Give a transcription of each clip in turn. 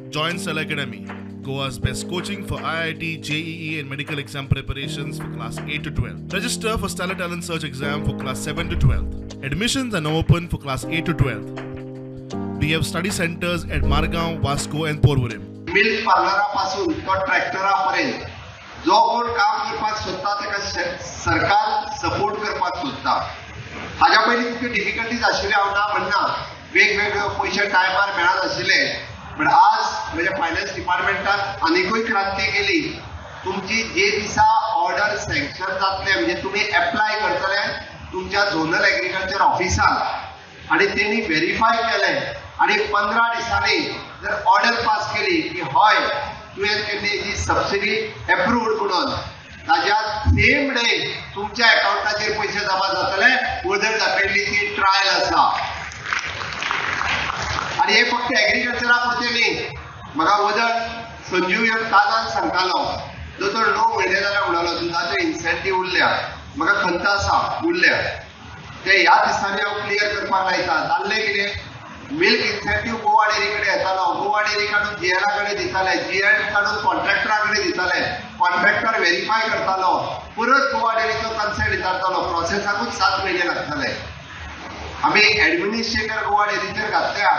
Join Stellar Academy, Goa's best coaching for IIT, JEE and medical exam preparations for class 8 to 12. Register for Stellar Talent Search exam for class 7 to 12. Admissions are now open for class 8 to 12. We have study centers at Margao, Vasco and Porvorim. Milk पार्लरा पासून तो ट्रॅक्टरा पर्यंत जो कोण काम करपाक सोदता ताका सरकार सपोर्ट करपाक सोदता. हाज्या पयलीं तितक्यो डिफिकल्टीज आशिल्ल्यो हांव ना म्हणना, वेगवेगळे पयशे टायमार मेळनाशिल्ले, बट आज म्हणजे फायनान्स डिपार्टमेंटान आनिकूय क्रांती केली. तुमची जे दिसा ऑर्डर सँक्शन जातले म्हणजे तुमी एप्लाय करतले तुमच्या झोनल एग्रीकल्चर ऑफिसान आनी तेणी व्हेरीफाय केलें आनी 15 दिसांनी जर ऑर्डर पास केली की हय तुवें केल्ली जी सबसिडी एप्रूव्ड म्हणून, ताज्या सेम डे तुमच्या अकाउंटाचेर पयशे जमा जातले. वजन दाखयल्ली ती ट्रायल आसा आनी हे फक्त एग्रीकल्चरा पुरतें न्ही. म्हाका वजन संजीव एक कानान सांगतालो, दोतोर 9 म्हयने जाल्यार म्हणलो दुदाचो इन्सेंटीव उरल्या, म्हाका खंत आसा उरल्या, ते ह्या दिसांनी हांव क्लियर करपाक लायता. जाल्लें कितें, मिल्क इन्सेंटीव गोवा डेअरी कडेन येतालो, गोवा डेअरी काडून जीएला कडेन दिताले, जीएल काडून कॉन्ट्रॅक्टरा कडेन दिताले, कॉन्ट्रॅक्टर व्हेरीफाय करतालो, परत गोवा डेअरीचो कन्सेंट विचारतालो. प्रोसेसाकूच 7 म्हयने लागताले. आमी एडमिनिस्ट्रेटर गोवा डेअरीचेर घातल्या,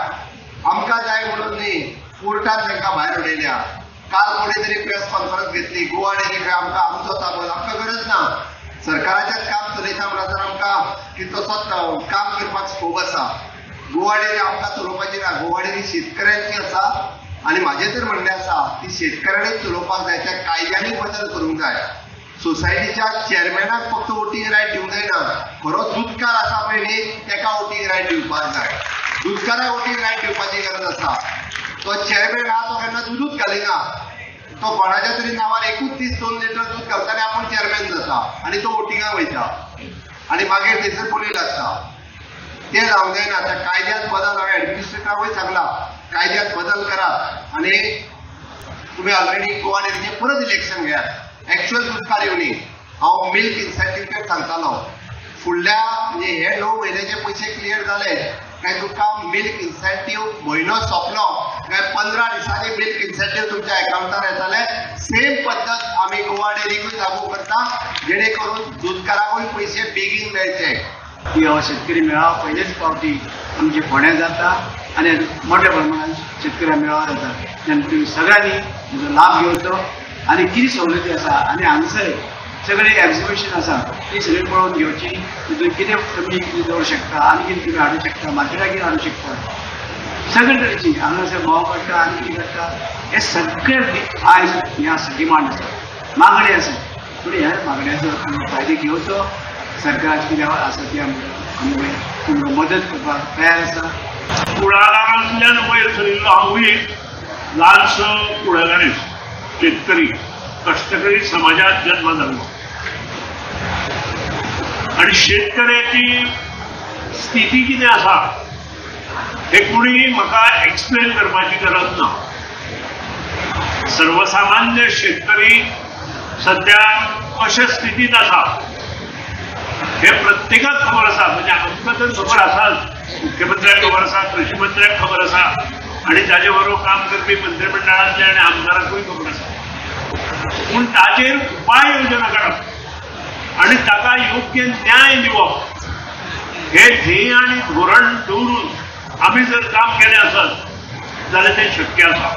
आमकां जाय म्हणून न्ही, कोर्टान तांकां भायर उडयल्या. काल कोणी तरी प्रेस कॉन्फरन्स घेतली, गोवा डेअरी खंय आमकां आमचो ताबो, आमकां गरज ना, सरकाराचेंच काम चलयता म्हणसर आमकां कितलोसोच काम करपाक स्कोप आसा. गोवा डेअरी आमकां चलोवपाची ना, गोवा डेअरी शेतकऱ्यांची आसा आनी म्हाजें तर म्हणणें आसा ती शेतकऱ्यांनीच चलोवपाक जाय. त्या कायद्यांनी बदल करूंक जाय. सोसायटीच्या चेअरमॅनाक फक्त वोटींग रायट दिवंक जायना, खरो दुदकार आसा पळय न्ही ताका वोटींग रायट दिवपाक जाय. दुदकाराक वोटींग रायट दिवपाची गरज आसा. तो चेअरमॅन आहा तो केन्ना दुदूच घालिना, तो कोणाच्या तरी नांवार एकूच दीस 2 लिटर दूद घालता आनी आपूण चेअरमॅन जाता आनी तो वोटिंगाक वयता आनी मागीर थंयसर बोली लागता. ते जावंक जायना. त्या कायद्यांत बदल, हांवें एडमिनिस्ट्रेटराकूय सांगला कायद्यांत बदल करात आनी तुमी ऑलरेडी गोवा डेअरीचें परत इलेक्शन घेयात, एक्चुअल दुदकार येवनी. हांव मिल्क इन्सेंटिव्ह सांगतालो, फुडल्या म्हणजे हे 9 म्हयन्याचे पयशे क्लियर जाले काय तुमकां मिल्क इन्सेंटीव म्हयनो सोंपलो काय 15 दिसांनी मिल्क इन्सेंटीव तुमच्या अकाउंटार येताले. सेम पद्दत आमी गोवा डेअरीकूय लागू करता, जेणे करून दुदकाराकूय पयशे बेगीन मेळचे. की हो शेतकरी मेळावा पयलेच फावटी आमचे फोंड्यां जाता आनी मोठ्या प्रमाणात शेतकऱ्या मेळावा जाता. तेन्ना तुमी सगळ्यांनी ताजो लाभ घेवचो आनी कितें सवलती आसा आनी हांगसर सगळें एग्जिबिशन आसा ती सगळी पळोवन घेवची. तितून कितें तुमी कितें दवरूं शकता आनी कितें तुमी हाडूं शकता, मार्केटाक कितें हाडूं शकता, सगळे तरेची हांगासर म्होंव काडटा आनी कितें काडटा, हे सगळे आयज हें आसा, डिमांड आसा, मागणी आसा. पूण ह्या मागण्याचो तुमी फायदो घेवचो. सरकाराची कितें आसा ती आमकां तुमकां मदत करपाक तयार आसा. कुळागरांतल्यान वयर सरिल्लो हांवूय एक ल्हानसो कुळागरीस शेतकरी, कश्टकरी समाजात जन्म जाल्लो आनी शेतकऱ्याची स्थिती कितें आसा हें कोणी म्हाका एक्सप्लेन करपाची गरज ना. सर्वसामान्य शेतकरी सद्या कशे स्थितींत आसा हे प्रत्येकाक खबर आसा. म्हणजे आमकां तर खबर आसाच, मुख्यमंत्र्याक खबर आसा, कृषी मंत्र्याक खबर आसा आनी ताजे बरोबर काम करपी मंत्रिमंडळांतले आनी आमदारांकूय खबर आसा. पूण ताजेर उपाय योजना काडप आनी ताका योग्य न्याय दिवप हे ध्येय आनी धोरण दवरून आमी जर काम केलें आसत जाल्यार तें शक्य आसा.